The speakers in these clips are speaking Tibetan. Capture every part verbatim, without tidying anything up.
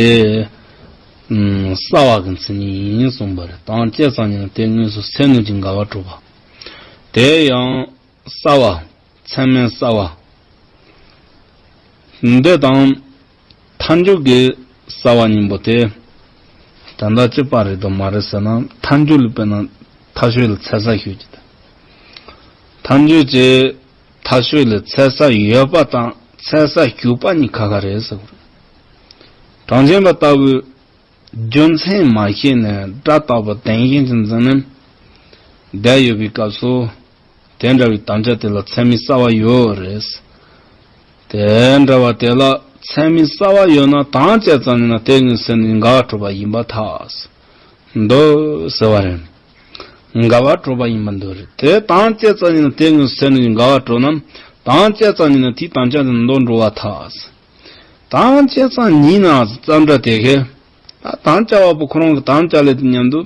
དེ་ཨུམ་གསལ་བ་གི་མཚན་ཉིད་ཡིན་གསུངས་པ་རེད། དང་བཅས་ཙམ་ཉིད་ན་དེ་དངོས་སུ་སེལ་ནུས་ཀྱི་འགལ་བ་གྲུབ་པ། དེ་ཡང་གསལ་བ། ཚད་མའི་གསལ་བ། འདི་དང་མཐའ་འཇུག་གི་གསལ་བ་གཉིས་པོ་དེ། ད་ལྟ་གཅིག་པ་རེད་དམ་མ་རེད་ཟེར་ན། མཐའ་འཇུག་ལ་དཔེར་ན་མཐའ་དཔྱོད་ལ་འཚལ་ས་ཞུགས་ཀྱི་དང་། མཐའ་འཇུག་གི་མཐའ་དཔྱོད་ལ་འཚལ་ས་ཡོད་པ་དང་འཚལ་ས་ཞུགས་པ་གཉིས་ཁ་ཁ་རེད་ཟེར་བ་རེད། གྲངས་ཅན་པ་ལྟ་བུའི་རྒྱུ་མཚན་མ་ཤེས་ནས་སྒྲ་རྟག་པ་བདེན་ཞེན་གྱི་འཛིན་ནས་བསྡད་ཡོད་པའི་སྐབས་སུ། དེ་འདྲ་བའི་དམ་བཅའ་དེ་ལ་ཚད་མའི་གསལ་བ་ཡོད་རེད། དེ་འདྲ་བ་དེ་ལ་ཚད་མའི་གསལ་བ་ཡོད་ན་དང་བཅས་ཙམ་ཡིན་ན་དེ་དངོས་སུ་སེལ་ནུས་འགལ་བ་གྲུབ་པ་ཡིན་པར་ཐལ། འདུག་ཟེར་བ་རེད། འགལ་བ་གྲུབ་པ་ཡིན་པར་འདོད་རེད། དེ་དང་བཅས་ཙམ་ཡིན་ན་དེ་དངོས་སུ་སེལ་ནུས་འགལ་བ་གྲུབ་ན། དང་བཅས་ཙམ་ཡིན་ན་དེའི་དམ་བཅའ་དེ་འདུག་འགྲོ་བར་ཐལ། དང་བཅས་ཙམ་ཉིད་ན་ཙམ་སྒྲ་དེ་གས། ད་དམ་བཅའ་བ་པོ་ཁོ་རང་གི་དམ་བཅའ་ལས་དེ་མཉམ་དུ།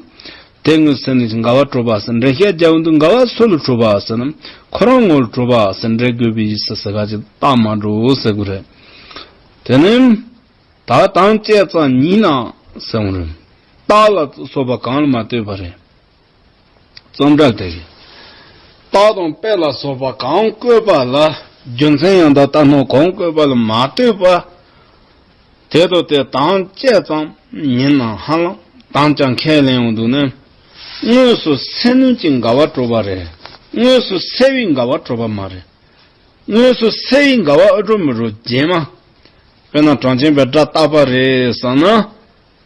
དེ་དངོས་སུ་སེལ་ནུས་ཀྱི་འགལ་བ་གྲུབ་པ་ཟེར། འགྲེལ་བཤད་རྒྱག་འོང་དུས་འགལ་བ་སུ་ལ་གྲུབ་པ་ཟེར་ན། ཁོ་རང་ངོ་ལ་གྲུབ་པ་ཟེར་འགྲེལ་དགོས་པའི་ཡིན་ཟེར་ག་ཅིག་རྟགས་མ་གྲུབ་ཟེར་དགོས་རེད། དེ་ནི། ད་དང་བཅས་ཙམ་ཉིད་ན་ཟེར་འོང་རེད། རྟགས་ལ་སོགས་པ་གང་ལ་མ་ལྟོས་པ་རེད། རྩོམ་སྒྲ་དེ་རེད། རྟགས་དང་དཔེ་ལ་སོགས་པ་གང་བཀོད་པ་ལ། རྒྱུ་མཚན་ཡང་དག་ལྟར་སྣང་གང་བཀོད་པ་ལ་མ་ལྟོས་པ། དེ་དང་དེ་དང་བཅས་ཙམ་ཉིད་ན་ཧ་ལམ་དམ་བཅའ་ཁས་ལེན་འོང་དུས་ནི། དངོས་སུ་སེལ་ནུས་ཀྱི་འགལ་བ་གྲུབ་པ་རེད། དངོས་སུ་སེལ་བའི་འགལ་བ་གྲུབ་པ་མ་རེད། དངོས་སུ་སེལ་བའི་འགལ་བ་ཨ་གྲུབ་མི་གྲུབ་རྗེས་མ། དཔེར་ན་གྲངས་ཅན་པའི་སྒྲ་རྟག་པ་རེད་བསམ་ན།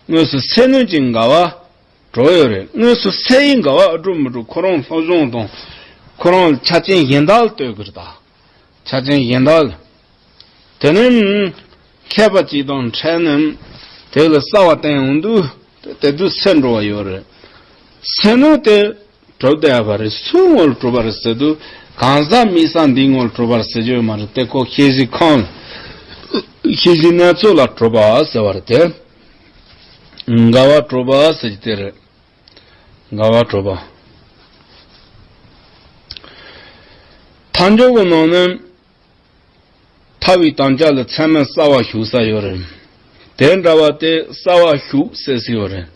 དངོས་སུ་སེལ་ནུས་ཀྱི་འགལ་བ་གྲུབ་ཡོད་རེད། དངོས་སུ་སེལ་བའི་འགལ་བ་ཨ་གྲུབ་མི་གྲུབ་ཁོ་རང་སློབ་སྦྱོང་དང་། ཁོ་རང་ཆ་རྐྱེན་གཞན་དག་ལ་ལྟོས་དགོས་རེད་ད། ཆ་རྐྱེན་གཞན་དག་ལ། དེ་ནི། མཁས་པ་གཅིག་དང་འཕྲད་ནས། དེ་ལ་གསལ་བ་བསྟན་འོང་དུས། དེ་དུས་སེལ་འགྲོ་བ་ཡོད་རེད། སེལ་ནུས་དེ། གྲུབ་བསྡད་པ་རེད། སུའི་ངོ་ལ་གྲུབ་པ་རེད་ཟེར་དུས། གང་ཟག་མིང་གསལ་འདིའི་ངོ་ལ་གྲུབ་པ་རེད་ཟེར་རྒྱུ་ཡོད་མ་རེད། དེ་ཁོ་ཤེས་བཞིན་ཁམས་ལ། ཤེས་བཞིན་གནས་ཚུལ་ལ་གྲུབ་པ་ཟེར་བ་རེད་དེ། འགལ་བ་གྲུབ་པ་ཟེར་རྒྱུ་དེ་རེད། འགལ་བ་གྲུབ་པ། མཐའ་འཇུག་གི་ནང་ནས། ཐལ་བའི་དམ་བཅའ་ལ་ཚད་མའི་གསལ་བ་ཞུགས་ས་ཡོད་རེད། དེ་འདྲ་བ་དེ་གསལ་བ་ཞུགས་ཟེར་ས་ཡོད་རེད།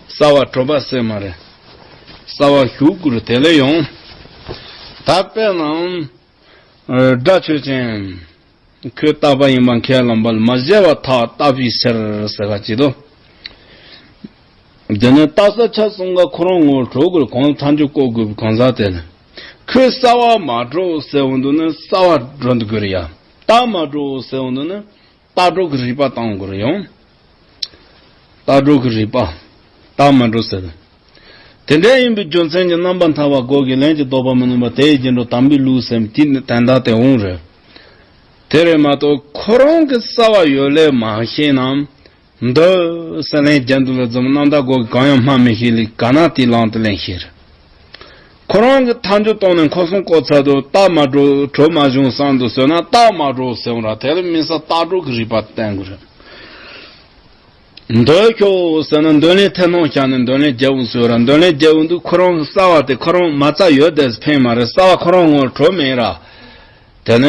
གསལ་བ་གྲུབ་པ་ཟེར་མ་རེད། གསལ་བ་ཞུགས་དགོས་རེད། དེ་ལས་ཡང་། ད་དཔེར་ན། སྒྲ་ཆོས་ཅན། ཁོས་རྟག་པ་ཡིན་པ་ཁས་བླངས་པ་ལ་མ་བྱས་པར་ཐལ་རྟག་པའི་ཕྱིར་ཟེར་བ་ཅིག་འདུག་དེ་ནས་རྟགས་གསལ་ཆ་གསུམ་ཀ་ཁོ་རང་ངོ་བོར་གྲུབ་དགོས་གང་ལ་མཐའ་འཇུག་བཀོད་དགོས་པའི་གང་ཟག་དེ་ལ། ཁོས་གསལ་བ་མ་གྲུབ་ཟེར་འོང་དུས་ནི་གསལ་བ་འགྲོ་འདུག་དགོས་རེད་ཡ། རྟགས་མ་གྲུབ་ཟེར་འོང་དུས་ནི། རྟགས་གྲུབ་ཀྱི་རིགས་པ་བཏང་དགོས་རེད་ཡང་། རྟགས་གྲུབ་ཀྱི་རིགས་པ། རྟགས་མ་གྲུབ་ཟེར། དེ་འདྲ་ཡིན་པའི་རྒྱུ་མཚན་གྱིས་རྣམ་པར་ཐར་པ་འགོག་གི་ལན་གྱི་ལྡོག་པ་མི་ནུས་པ་དེའི་རྗེས་འགྲོ་དམ་པའི་ལུགས་སེམས་དེ་ནི་དོན་དག་དེ་འོང་རེད། དེ་རེད་མ་གཏོགས་ཁོ་རང་གི་གསལ་བ་ཡོད་ལེ་མ་ཤེས་ན། འདི་ཟེར་ལན་རྒྱག་འདུག་ལ་འཛོམས་རྣམ་དག་གོ་གང་ཡང་སྨྲ་མི་ཤེས་ལེ་ག་ན་དེ་ལང་དུ་ལེན་ཤེས། ཁོ་རང་གི་ཐལ་འགྱུར་བཏང་ནས་ཁོ་གསུང་གོ་ཚ་དུ་རྟགས་མ་གྲུབ་གྲུབ་མ་བྱུང་བསམ་དུ་ཟོས་ན་རྟགས་མ་གྲུབ་ཟེར་བ་ར་དེ་ལ་མི་ས་རྟགས་གྲུབ་ཀྱི་རིགས་པ་བསྟན་དགོས་རེད། འདོད་ཤོག་ཟེར་ན་འདོད་ལན་ཐེ་ནོང་བཞག་ནས་འདོད་ལན་རྒྱབ་འོང་ཟེར་བ་ར་འདོད་ལན་རྒྱབ་འོང་དུས་ཁོ་རང་གི་གསལ་བ་དེ་ཁོ་རང་མ་རྩ་ཡོད་དེ་ཕན་མ་རེད། གསལ་བ་ཁོ་རང་ངོར་གྲུབ་མེད་ར། དེ་ནས་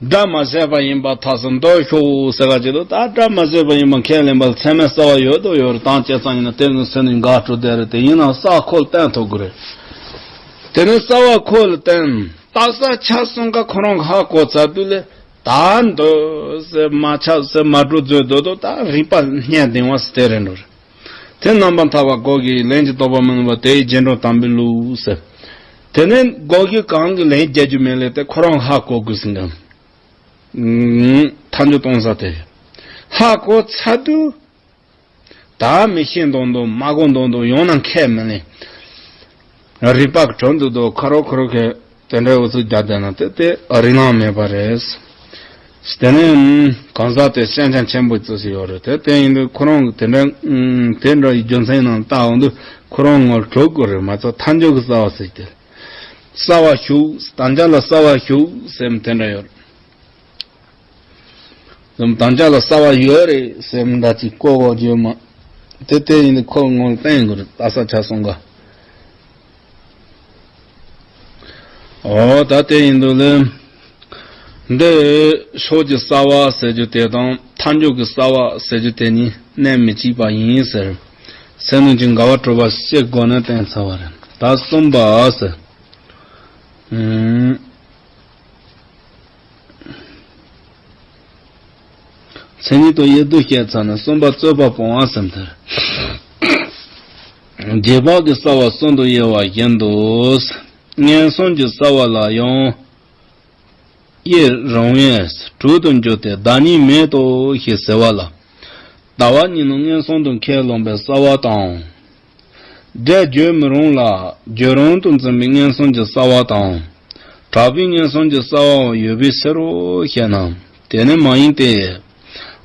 སྒྲ་མ་ཟད་པ་ཡིན་པར་ཐལ་ཟེར་འདོད་ཤོག་ཟེར་ག་ཅི་ལོ། ད་སྒྲ་མ་ཟད་པ་ཡིན་པ་ཁས་ལེན་པར་ཚད་མའི་གསལ་བ་ཡོད་དོ་ཡོད་རེད། དང་བཅས་ཙམ་ཡིན་ན་དེ་ནི་སེམས་ནི་འགག་འགྲོ་བསྡད་རེད། དེ་ཡིན་ན་གསལ་ཁོ་ལ་བསྟན་ཐུབ་དགོས་རེད། དེ་ནི་གསལ་བ་ཁོ་ལ་བསྟན་རྟགས་གསལ་ཆ་གསུམ་ཀ་ཁོ་རང་གི་ཧ་གོ་ཚར་དུས་ལས་ད་འདོད་ཟེར་མ་ཆགས་ཟེར་མ་འགྲོ་མཛོད་དོ་དོ་ད་རིག་པ་སྙད་ལྡན་བ་ཟེར་དེ་རེད་འགྲོ་རེད། དེ་རྣམ་པར་ཐར་པ་འགོག་གི་ལན་གྱི་ལྡོག་པ་མི་ནུས་པ་དེའི་རྗེས་འགྲོ་དམ་པའི་ལུགས་ཟེར། དེ་ནས་འགོག་གི་གང་གི་ལན་རྒྱག་རྒྱུ་མེད་ལས་དེ་ཁོ་རང་ཧ་གོ་དགོས་ཟིན་གམ། ཐལ་འགྱུར་གཏོང་ས་དེ། ཧ་གོ་ཚར་དུས། ད་མི་ཤེས་མདོག་མདོག་མ་གོ་མདོག་མདོག་ཡོང་ན་ཁས་མི་ལེན། རིག་པ་གི་དྲུང་དུ་དོ་ཁ་རོག་ཁ་རོག་གི་དེ་འདྲའི་འུ་ཚུགས་རྒྱག་བསྡད་ན་དེ་དེ་རིག་ལམ་མེད་པ་རེད། དེ་ནས་གང་ཟག་དེ་ཤན་ཆ་ཆེན་པོ་བརྩི་ཞིག་ཡོད་རེད། དེ་དེ་ཡིན་དུས་ཁོ་རང་གི་དེ་འདྲ་དེ་འདྲ་ཡི་རྒྱུ་མཚན་ནང་ལྟ་འོང་དུས་ཁོ་རང་ངོར་གྲུབ་དགོས་རེད་མ་གཏོགས་ཐལ་འགྱུར་གྱི་གསལ་བ་ཟེར་གྱི་དེ། གསལ་བ་ཞུགས་དམ་བཅའ་ལ་གསལ་བ་ཞུགས་ཟེར་དེ་འདྲ་ཡོད་རེད། དམ་བཅའ་ལ་གསལ་བ་ཡོད་རེད་ཟེར་མི་འདྲ་ཅིག་གོ་བ་བརྗོད་མ། དེ་དེ་ཡིན་དུས་ཁོ་ངོར་བསྟན་དགོས་རེད་རྟགས་གསལ་ཆ་གསུམ་ཀ། ཨོ་ད་དེ་ཡིན་དུས་ལས། འདི་ཕྱོགས་ཀྱི་གསལ་བ་ཟེར་རྒྱུ་དེ་དང་ཐལ་འགྱུར་གྱི་གསལ་བ་ཟེར་རྒྱུ་དེ་གཉིས། གནས་མི་བྱེད་པ་ཡིན་ཟེར། སེམས་ནང་གི་འགལ་བ་གྲུབ་པ་བཤད་དགོས་ན་བསྟན་ཚར་བ་རེད། ད་གསུམ་པ་ཟེར། ཨུམ། མཚན་ཉིད་དང་དབྱེ་བསྡུ་བཤད་ཚར་ན་གསུམ་པ་རྩོད་པ་སྤོང་བ་ཟེར་དེ། རྗེས་དཔག་གི་རྩ་བ་གསུམ་དུ་དབྱེ་བ་བཞིན་དུ། ངན་སོང་གི་རྩ་བ་ལ་ཡང་དབྱེ་རུང་བས་དྲུག་ཏུ་འགྱུར་ཏེ། བདག་ཉིད་མེད་དོ་ཞེས་ཟེར་བ་ལ། ཟླ་བ་གཉིས་ནི་ངན་སོང་དུ་ཁས་བླངས་པའི་རྩ་བ་དང་། སྒྲས་བརྗོད་མི་རུང་ལ། བརྗོད་རུང་དུ་འཛིན་པའི་ངན་སོང་གི་རྩ་བ་དང་། གྲགས་པའི་ངན་སོང་གི་རྩ་བའང་ཡོད་པའི་ཕྱིར་རོ་ཞེ་ན། དེ་ནི་མ་ཡིན་ཏེ།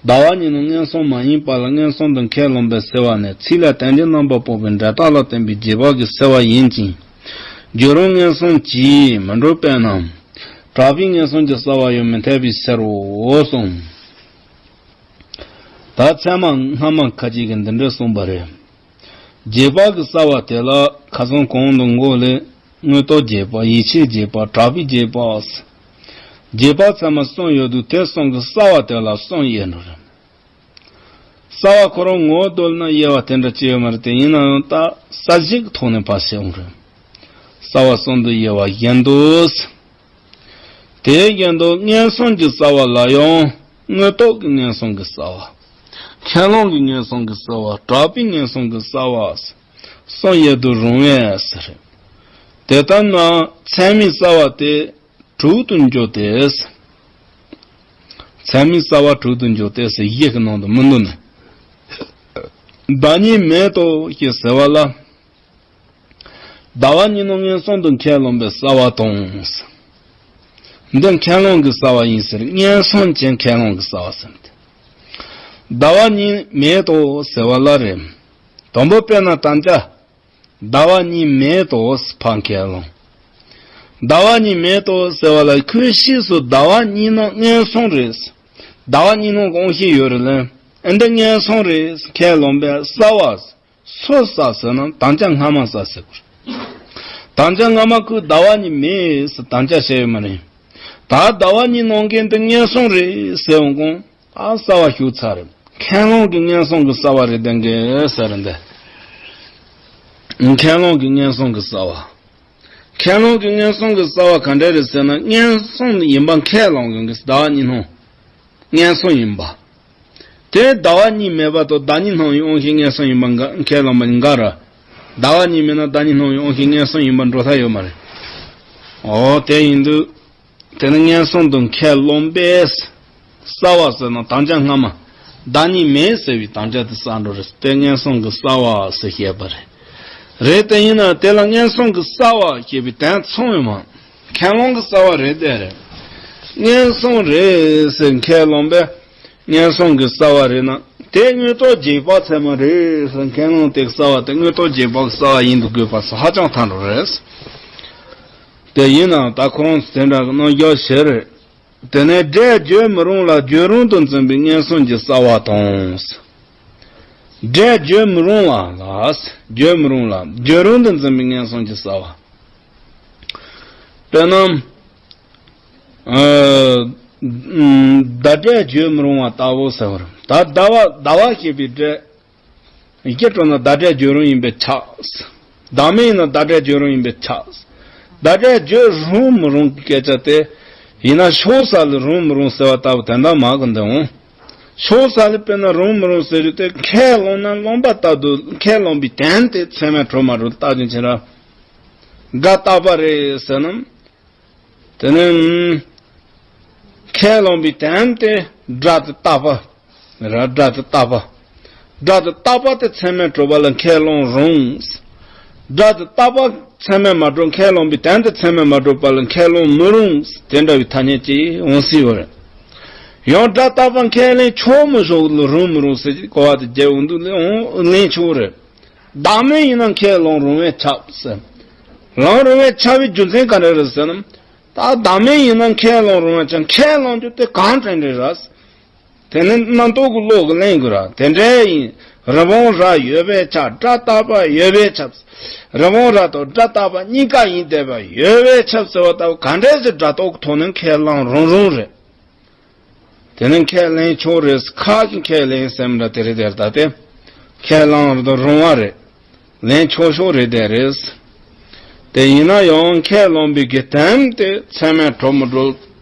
ཟླ་བ་གཉིས་ནི་ངན་སོང་མ་ཡིན་པ་ལ་ངན་སོང་དུ་ཁས་བླངས་པའི་སེལ་བ་ནི་ཚིག་ལ་དོན་གྱི་རྣམ་པ་སྤོང་བའི་འབྲས་རྟགས་ལ་བརྟེན་པའི་རྗེས་དཔག་གི་སེལ་བ་ཡིན་ཅིང་། བརྗོད་རུང་ངན་སོང་གིས་མི་འགྲུབ་པས་ན། གྲགས་པའི་ངན་སོང་གི་རྩ་བ་ཡང་མི་འཐད་པའི་ཕྱིར་རོ་གསུངས། ད་ཚད་མ་སྔ་མ་ཁ་ཅིག་གིས་འདི་འདྲ་གསུངས་པ་རེད། རྗེས་དཔག་གི་རྩ་བ་དེ་ལ་ཁ་སང་གོང་དུ་འགོ་ལས་དངོས་རྟོགས་རྗེས་དཔག། ཡིད་ཆེས་རྗེས་དཔག། གྲགས་པའི་རྗེས་དཔག། རྗེས་དཔག་ཚད་མ་གསུམ་ཡོད་དུས་དེ་གསུམ་གྱི་རྩ་བ་དེ་ལ་གསུམ་དབྱེ་འགྲོ་རེད། རྩ་བ་ཁོ་རང་ངོ་བོ་བསྡུ་ན་དབྱེ་བ་དེ་འདྲ་ཅི་ཡོད་མ་རེད། དེ་ཡིན་ན་ཡང་ད་ས་གཞི་གི་ཐོག་ནས་ཕར་བཤད་འོང་རེད། རྩ་བ་གསུམ་དུ་དབྱེ་བ་བཞིན་དུ། དེ་བཞིན་དུ་ངན་སོང་གི་རྩ་བ་ལ་ཡང་དངོས་རྟོགས་ཀྱི་ངན་སོང་གི་རྩ་བ། ཁས་བླངས་ཀྱི་ངན་སོང་གི་རྩ་བ། གྲགས་པའི་ངན་སོང་གི་རྩ་བ། གསུམ་དབྱེ་དུ་རུང་བས་ཟེར། དེ་ལྟར་ན་ཚད་མའི་རྩ་བ་དེ་དྲུག་ཏུ་འགྱུར་ཏེ། ཚད་མའི་རྩ་བ་དྲུག་ཏུ་འགྱུར་ཏེ་ཟེར་གཞི་གི་ནང་དུ་མི་འདུ་ནས། བདག་ཉིད་མེད་དོ་ཞེས་ཟེར་བ་ལ། ཟླ་བ་གཉིས་ནི་ངན་སོང་དུ་ཁས་བླངས་པའི་རྩ་བ་དང་། འདི་ཁས་བླངས་ཀྱི་རྩ་བ་ཡིན་ཟེར། ངན་སོང་ཅན་ཁས་བླངས་ཀྱི་རྩ་བ་ཟེར་ཏེ། ཟླ་བ་གཉིས་མེད་དོ་ཟེར་བ་ལ་རེད། དང་པོ་དཔེར་ན་དམ་བཅའ། ཟླ་བ་གཉིས་མེད་དོ་ཕར་ཁས་བླངས། ཟླ་བ་གཉིས་མེད་དོ་ཟེར་བ་ལ་ཁོའི་ཕྱིས་སུ་ཟླ་བ་གཉིས་ནི་ངན་སོང་རེད། ཟླ་བ་གཉིས་ནང་དབང་ཤེས་ཡོད་རེད་ལ། ཨ་འདི་ངན་སོང་རེད་ཁས་བླངས་པའི་རྩ་བ། སུས་བསགས་ཟེར་ན་དམ་བཅའ་སྔ་མ་བསགས་ཟེར་དགོས། དམ་བཅའ་སྔ་མ་ཁོས་ཟླ་བ་གཉིས་མེད་ཟེར་དམ་བཅའ་བྱས་ཡོད་མ་རེད། ད་ཟླ་བ་གཉིས་ནང་གི་འདི་ངན་སོང་རེད་ཟེར་འོང་གོང་ཨ་རྩ་བ་ཞུགས་ཚར་རེད། ཁས་བླངས་ཀྱི་ངན་སོང་གི་རྩ་བ་རེད་དེ་འགས་ཟེར་འདི། ཁས་བླངས་ཀྱི་ངན་སོང་གི་རྩ་བ། ཁས་བླངས་ཀྱི་ངན་སོང་གི་རྩ་བ་ག་འདྲ་རེད་ཟེར་ན་ངན་སོང་ཡིན་པ་ཁས་བླངས་ཀྱི་ཟླ་བ་གཉིས་སྣང་། ངན་སོང་ཡིན་པ། དེ་ཟླ་བ་གཉིས་མེད་པ་དང་ཟླ་གཉིས་སྣང་བའི་དབང་ཤེས་ངན་སོང་ཡིན་པ་འགའ་ཁས་བླངས་པ་གཉིས་འགའ་ར། ཟླ་བ་གཉིས་མེད་ན་ཟླ་གཉིས་སྣང་བའི་དབང་ཤེས་ངན་སོང་ཡིན་པ་འགྲོ་ཐབས་ཡོད་མ་རེད། འོ་དེ་ཡིན་དུས། དེ་ནི་ངན་སོང་དུ་ཁས་བླངས་པས། རྩ་བ་ཟེར་ན་དམ་བཅའ་སྔ་མ། ཟླ་གཉིས་མེད་ཟེར་བའི་དམ་བཅའ་དེ་བསགས་འགྲོ་རེད། དེ་ངན་སོང་གི་རྩ་བ་ཟེར་བཤད་པ་རེད། རེད་དེ་ཡིན་ན་དེ་ལ་ངན་སོང་གི་རྩ་བ་ཞེས་པའི་དོན་ཚང་བའི་མ། ཁས་བླངས་ཀྱི་རྩ་བ་རེད་དེ་རེད། ངན་སོང་རེད་ཟེར་ཁས་བླངས་པས། ངན་སོང་གི་རྩ་བ་རེད་ན། དེ་དངོས་རྟོགས་རྗེས་དཔག་ཚད་མ་རེད་ཟེར་ཁས་བླངས་དེ་རྩ་བ་དེ་དངོས་རྟོགས་རྗེས་དཔག་གི་རྩ་བ་ཡིན་དུ་དགོས་པ་སོགས་ཧ་ཅང་ཐལ་འགྲོ་རེད། དེ་ཡིན་ནའང་ད་ཁོ་རང་ཚོ་དེ་འདྲ་གི་རྣམ་གཞག་ཞིག་རེད། དེ་ནས་སྒྲས་བརྗོད་མི་རུང་ལ་བརྗོད་རུང་དུ་འཛིན་པའི་ངན་སོང་གི་རྩ་བ་དང་། སྒྲས་བརྗོད་མི་རུང་བ་ལ། བརྗོད་མི་རུང་ལ་བརྗོད་རུང་དུ་འཛིན་པའི་ངན་སོང་གི་རྩ་བ། དཔེར་ན། ཨ། ཟླ་སྒྲས་བརྗོད་མི་རུང་བ་ལྟ་བུ་ཟེར་བ་རེད། ད་ཟླ་བ་ཟླ་བ་ཞེས་པའི་སྒྲས། ཡི་གེ་སྤྲོ་ན་ཟླ་སྒྲས་བརྗོད་རུང་ཡིན་པས་ཁྱབ། བདག་མེད་ཡིན་ན་ཟླ་སྒྲས་བརྗོད་རུང་ཡིན་པས་ཁྱབ། ཟླ་སྒྲས་བརྗོད་རུང་མི་རུང་གི་སྐད་ཆ་དེ། ཡིན་ན་ཕྱོགས་ས་ལ་རུང་མི་རུང་ཟེར་བ་ལྟ་བུ་དོན་དག་མ་གི་འདི་འོང་། ཕྱོགས་ས་ལ་དཔེར་ན་རུང་མི་རུང་ཟེར་རྒྱུ་དེ་ཁས་བླངས་ན་བླངས་པ་ལྟར་དུ་ཁས་བླངས་པའི་དོན་དེ་ཚད་མས་གྲུབ་མ་གྲུབ་བརྟག་ཅིང་དཔྱད་ར། དགག་རྟག་པ་རེད་ཟེར་ན། དེ་ནི། ཁས་བླངས་པའི་དོན་དེ་སྒྲ་དེ་རྟག་པ། ར་སྒྲ་དེ་རྟག་པ། སྒྲ་དེ་རྟག་པ་དེ་ཚད་མས་གྲུབ་པ་ལ་ཁས་བླངས་རུང་། སྒྲ་དེ་རྟག་པ་ཚད་མས་མ་གྲུབ་ཁས་བླངས་པའི་དོན་དེ་ཚད་མས་མ་གྲུབ་པ་ལ་ཁས་བླངས་མི་རུང་། དེ་འདྲ་བའི་ཐ་སྙད་ཅིག་འོང་སྲིད་པ་རེད། ཡང་སྒྲ་རྟག་པ་ཁས་ལེན་ཆོག་མི་ཆོག་ལ་རུང་མི་རུང་ཟེར་གོ་བ་དེ་རྒྱལ་འོང་དུས་ལེན་འོང་ལེན་ཆོག་རེད། བདག་མེད་ཡིན་ན་ཁས་བླངས་རུང་བས་ཁྱབ་ཟེར། བླངས་རུང་བས་ཁྱབ་པའི་རྒྱུ་མཚན་ག་འདྲ་རེད་ཟེར་ན། ད་བདག་མེད་ཡིན་ན་ཁས་བླངས་རུང་བས་ཁྱབ། ཁས་བླངས་རྒྱུ་དེ་གང་དྲན་རེད་ར། དེ་ནི་རྣམ་རྟོག་གི་བློ་གིས་ལེན་དགོས་ར། དེ་འདྲ་ཡིན། རི་བོང་རྭ་ཡོད་པས་ཁྱབ། སྒྲ་རྟག་པ་ཡོད་པས་ཁྱབ། རི་བོང་རྭ་དང་སྒྲ་རྟག་པ་གཉིས་ཀ་ཡིན་བསྡད་པ་ཡོད་པས་ཁྱབ་ཟེར་བ་ལྟ་བུ་ག་འདྲ་ཞིག་སྒྲ་རྟོག་གི་ཐོག་ནས་ཁས་བླངས་རུང་རུང་རེད། དེ་ནི་ཁས་ལེན་ཆོག་རེད། ཁ་གི་ཁས་ལེན་སེམས་འདྲ་དེ་རེད་དེར་ད་དེ། ཁས་བླངས་རེད་དོ་རུང་བ་རེད། ལེན་ཆོག་ཤོག་རེད་དེ་རེད། དེ་ཡིན་ན་ཡང་ཁས་བླངས་པའི་གི་དམ་དེ་ཚད་མས་གྲུབ་མི་གྲུབ་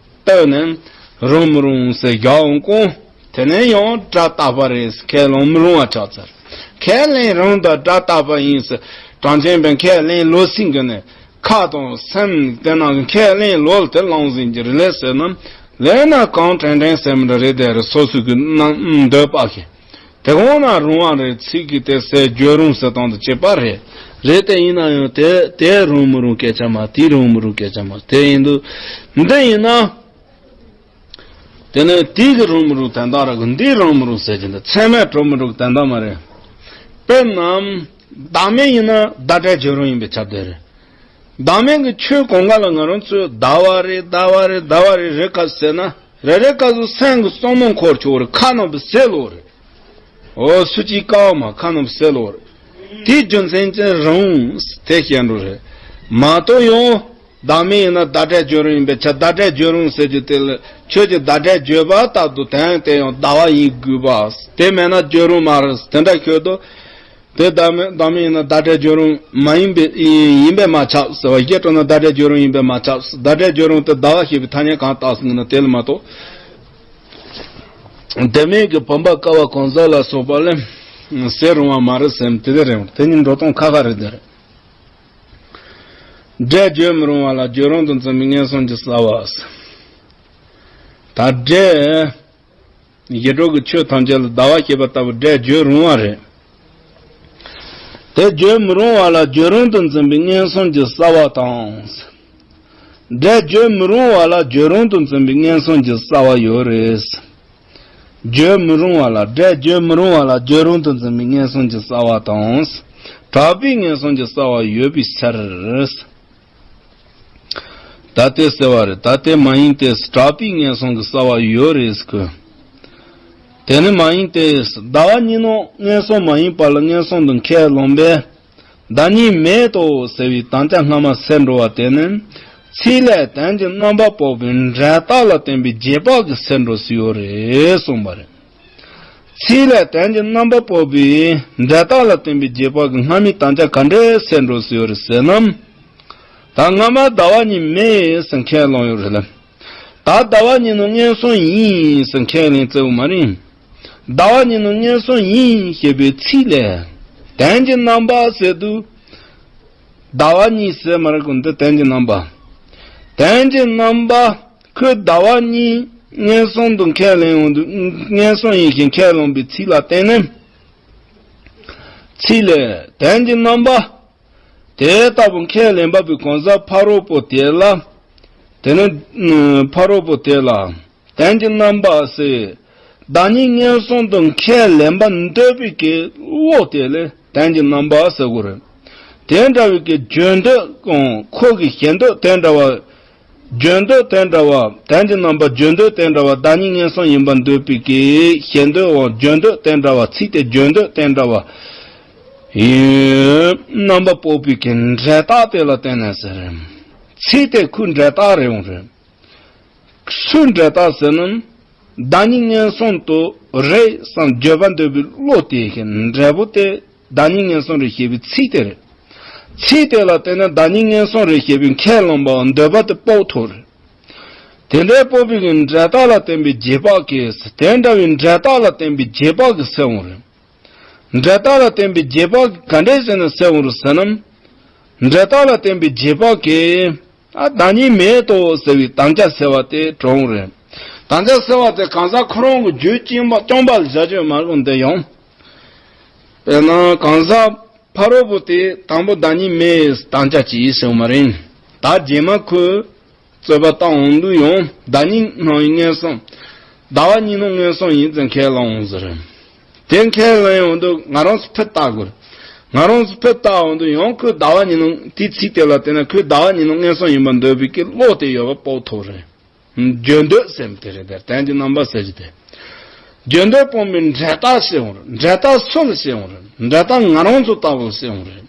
ལྟོས་ནས་རུང་མི་རུང་ཟེར་རྒྱག་འོང་ཀུང་། དེ་ནས་ཡང་སྒྲ་རྟག་པ་རེད། ཁས་བླངས་མི་རུང་བ་ཆགས་ཚར། ཁས་ལེན་རུང་དང་སྒྲ་རྟག་པ་ཡིན་ཟེར། གྲངས་ཅན་པའི་ཁས་ལེན་ལོ་ཟིན་གི་ནས། ཁ་དང་སེམས་དེ་ནང་གི་ཁས་ལེན་ལོ་དེ་བླངས་ཟིན་གྱི་རེད་ལས་ཟེར་ན། ལས་ན་གང་དྲན་དྲན་སེམས་འདྲ་རེད་དེ་རེད། སོ་སོ་གི་ནང་འདོད་པ་གི། དེ་གོང་ན་རུང་བ་རེད། ཚིག་གི་དེ་ཟེར་བརྗོད་རུང་ཟེར་སྟངས་དང་བཅས་པ་རེད། རེད་དེ་ཡིན་ན་ཡང་དེ་དེ་རུང་མི་རུང་སྐད་ཆ་མ། དེ་རུང་མི་རུང་སྐད་ཆ་མ། དེ་ཡིན་དུས་འདི་ཡིན་ན། དེ་ནས་དེ་གི་རུང་མི་རུང་དོན་དག་ར་གི། འདི་རུང་མི་རུང་ཟེར་གྱི་འདི་ཚད་མས་གྲུབ་མི་གྲུབ་དོན་དག་མ་རེད། དཔེར་ན། བདག་མེད་ཡིན་ན་བདག་སྒྲ་བརྗོད་རུང་ཡིན་པའི་ཁྱབ་བསྡད་རེད། བདག་མེད་ཀྱི་ཆོས་གང་ག་ལ་ང་རང་ཚོས་ཟླ་བ་རེད། ཟླ་བ་རེད། ཟླ་བ་རེད། རེ་ཁ་ཟེར་ན་རེ་རེ་ཁ་སུ་སེམས་ཀྱི་བསམ་བློ་འཁོར་ཆོག་རེད། ཁ་ནང་བུ་ཟེར་ལོ་རེད། འོ་སུ་གཅིག་ཀའོ་མ་ཁ་ནང་བུ་ཟེར་ལོ་རེད། དེའི་རྒྱུ་མཚན་ཅན་རུང་དེ་བཤད་འགྲོ་རེད་མ་གཏོགས་ཡང་། བདག་མེད་ཡིན་ན་བདག་སྒྲ་བརྗོད་རུང་ཡིན་པའི་ཆ། བདག་སྒྲ་བརྗོད་རུང་ཟེར་རྒྱུ་དེ་ལ་ཁྱོད་ཀྱི་བདག་སྒྲ་བརྗོད་པ་ལྟར་དུ་དོན་དེ་ཡང་ཟླ་བ་ཡིན་དགོས་པ། དེ་མེད་ན་བརྗོད་རུང་མ་རེད། དེ་འདྲ་ཁྱོད་དུ། དེ་བདག་མེད་བདག་མེད་ཡིན་ན་བདག་སྒྲ་བརྗོད་རུང་མ་ཡིན་པའི་ཡིན་པས་མ་ཁྱབ་ཟེར་བ། གཞི་གྲུབ་ན་བདག་སྒྲ་བརྗོད་རུང་ཡིན་པས་མ་ཁྱབ། བདག་སྒྲ་བརྗོད་རུང་དེ་ཟླ་བ་ཞེས་པའི་ཐ་སྙད་གང་བཏགས་ཟིན་ན་དེ་ལ་མ་གཏོགས། དེ་མིན་གྱི་བུམ་པ་ཀ་བ་གང་ཟག་ལ་སོགས་པ་ལས་ཟེར་རུང་བ་མ་རེད་སེམས་དེ་དེ་རེད། དེ་ཉིད་འགྲོ་སྟངས་ཁ་ཁ་རེད་དེ་རེད། སྒྲ་བརྗོད་མི་རུང་བ་ལ་བརྗོད་རུང་དུ་འཛིན་པའི་ངན་སོང་གི་ས་བ། ད་སྒྲ། ཡེ་གྲོགས་ཀྱི་ཆོས་ཐམས་ཅད་ལ་ཟླ་བ་ཞེས་པ་ལྟ་བུ་སྒྲ་བརྗོད་རུང་བ་རེད། དེ་བརྗོད་མི་རུང་བ་ལ་བརྗོད་རུང་དུ་འཛིན་པའི་ངན་སོང་གི་ས་བ་དང་། སྒྲ་བརྗོད་མི་རུང་བ་ལ་བརྗོད་རུང་དུ་འཛིན་པའི་ངན་སོང་གི་ས་བ་ཡོད་རེད། བརྗོད་མི་རུང་བ་ལ་སྒྲ་བརྗོད་མི་རུང་བ་ལ་བརྗོད་རུང་དུ་འཛིན་པའི་ངན་སོང་གི་ས་བ་དང་། གྲགས་པའི་ངན་སོང་གི་ས་བ་ཡོད་པའི་ཕྱིར། ད་ལྟའི་ཟེར་བ་རེད། ད་ལྟའི་མ་ཡིན་ཏེ། གྲགས་པའི་ངན་སོང་གི་ས་བ་ཡོད་རེད་ཟེར་གི། དེ་ནི་མ་ཡིན་ཏེ། ཟླ་བ་གཉིས་ནང་ངན་སོང་མ་ཡིན་པ་ལ་ངན་སོང་དུ་ཁས་བླངས་པས། བདག་ཉིད་མེད་དོ་ཟེར་བའི་དམ་བཅའ་སྔ་མ་སེལ་འགྲོ་བ་དེ་ནི། ཚིག་ལས་དོན་གྱི་རྣམ་པ་སྤོགས་པའི་འབྲས་རྟགས་ལ་བརྟེན་པའི་རྗེས་དཔག་གིས་སེལ་འགྲོ་སྲིད་ཡོད་རེད་གསུངས་པ་རེད། ཚིག་ལས་དོན་གྱི་རྣམ་པ་སྤོགས་པའི་འབྲས་རྟགས་ལ་བརྟེན་པའི་རྗེས་དཔག་གིས་སྔ་མའི་དམ་བཅའ་ག་འདྲས་སེལ་འགྲོ་སྲིད་ཡོད་རེད་ཟེར་ན། ད་སྔ་མ་ཟླ་བ་གཉིས་མེད་ཟེར་ཁས་བླངས་ཡོད་རེད་ལ། ད་ཟླ་བ་གཉིས་ནང་ངན་སོང་ཡིན་ཟེར་ཁས་ལེན་བཙལ་བ་མ་རེད། ཟླ་བ་གཉིས་ནང་ངན་སོང་ཡིན་ཞེས་པའི་ཚིག་ལས། དོན་གྱི་རྣམ་པ་ཟེར་དུས། ཟླ་བ་གཉིས་ཟེར་མ་རེད་གོ། འདི་དོན་གྱི་རྣམ་པ། དོན་གྱི་རྣམ་པ། ཁོས་ཟླ་བ་གཉིས་ངན་སོང་དུ་ཁས་ལེན་འོང་དུས་ངན་སོང་ཡིན་ཞེས་ཁས་བླངས་པའི་ཚིག་ལ་བརྟེན་ནས། ཚིག་ལས་དོན་གྱི་རྣམ་པ། དེ་ལྟ་བུ་ཁས་ལེན་པ་པོའི་གང་ཟག་ཕ་རོལ་པོ་དེ་ལ། དེ་ནི་ཕ་རོལ་པོ་དེ་ལ་དོན་གྱི་རྣམ་པ་ཟེར། བདག་ཉིད་ངན་སོང་དུ་ཁས་ལེན་པར་འདོད་པའི་གི་བློ་དེ་ལས་དོན་གྱི་རྣམ་པ་ཟེར་དགོས་རེད། དེ་འདྲ་བའི་གི་བརྗོད་འདོད་ཀྱང་ཁོ་གི་ཞེ་འདོད་དེ་འདྲ་བ། བརྗོད་འདོད་དེ་འདྲ་བ། དོན་གྱི་རྣམ་པ་བརྗོད་འདོད་དེ་འདྲ་བ་བདག་ཉིད་ངན་སོང་ཡིན་པར་འདོད་པའི་གི་ཞེ་འདོད་འོང་། བརྗོད་འདོད་དེ་འདྲ་བ། ཚིག་དེ་བརྗོད་འདོད་དེ་འདྲ་བ། ཡིན། རྣམ་པ་སྤོགས་པའི་གི་འབྲས་རྟགས་དེ་ལ་བརྟེན་ནས་ཟེར། ཚིག་དེ་ཁོའི་འབྲས་རྟགས་རེད་འོང་རེད། སུའི་འབྲས་རྟགས་ཟེར་ན། བདག་ཉིད་ངན་སོང་དུ་རེད་བསམ་བརྗོད་པར་འདོད་པའི་བློ་དེ་གི་འབྲས་བུ་དེ་བདག་ཉིད་ངན་སོང་རེད་ཞེས་པའི་ཚིག་དེ་རེད། ཚིག་དེ་ལ་བརྟེན་ནས་བདག་ཉིད་ངན་སོང་རེད་ཞེས་པའི་ཁས་བླངས་པའམ་འདོད་པ་དེ་སྤོགས་ཐུབ་རེད། དེ་འདྲའི་སྤོགས་པའི་གི་འབྲས་རྟགས་ལ་བརྟེན་པའི་རྗེས་དཔག་གིས། དེ་འདྲ་བའི་འབྲས་རྟགས་ལ་བརྟེན་པའི་རྗེས་དཔག་གིས་སེལ་འོང་རེད། འབྲས་རྟགས་ལ་བརྟེན་པའི་རྗེས་དཔག་གིས་ག་འདྲས་བྱས་ནས་སེལ་འོང་རེད་ཟེར་ན། འབྲས་རྟགས་ལ་བརྟེན་པའི་རྗེས་དཔག་གིས། ཨ་བདག་ཉིད་མེད་དོ་ཟེར་བའི་དམ་བཅའ་སེལ་བ་དེ་གྲུབ་འོང་རེད། དམ་བཅའ་སེལ་བ་དེ་གང་ཟག་ཁོ་རང་གི་རྒྱུད་བཅིངས་པ་བཅོམ་པ་ལ་བྱ་སྤྱོད་མ་རུང་དེ་ཡང་། དཔེར་ན་གང་ཟག་ཕ་རོལ་པོ་དེ་དང་པོ་བདག་ཉིད་མེད་དམ་བཅའ་བྱས་ཟེར་བ་མ་རེད། ད་རྗེས་མ་ཁོས་རྩོད་པ་བཏང་འོང་དུས་ཡང་བདག་ཉིད་སྣང་བའི་ངན་སོང་། ཟླ་བ་གཉིས་སྣང་ངན་སོང་ཡིན་ཙང་ཁས་བླངས་འོང་ཟེར། དེ་ཁས་ལེན་འོང་དུས་ང་རང་ཚོ་ཕུ་བཏགས་དགོས། ང་རང་ཚོ་ཕུ་བཏགས་འོང་དུས་ཡང་ཁོས་ཟླ་བ་གཉིས་སྣང་དེའི་ཚིག་དེ་ལ་བརྟེན་ནས་ཁོས་ཟླ་བ་གཉིས་སྣང་ངན་སོང་ཡིན་པར་འདོད་པའི་གི་བློ་དེ་ཡོད་པ་སྤོགས་ཐུབ་རེད། བརྗོད་འདོད་སེམས་དེ་རེད་དེ་དོན་གྱི་རྣམ་པ་ཟེར་གྱི་དེ། བརྗོད་འདོད་སྤོང་བའི་འབྲས་རྟགས་ཤེས་འོང་རེད། འབྲས་རྟགས་སུ་ལ་ཤེས་འོང་རེད། འབྲས་རྟགས་ང་རང་ཚོ་ལྟ་བུ་ལ་ཤེས་འོང་རེད།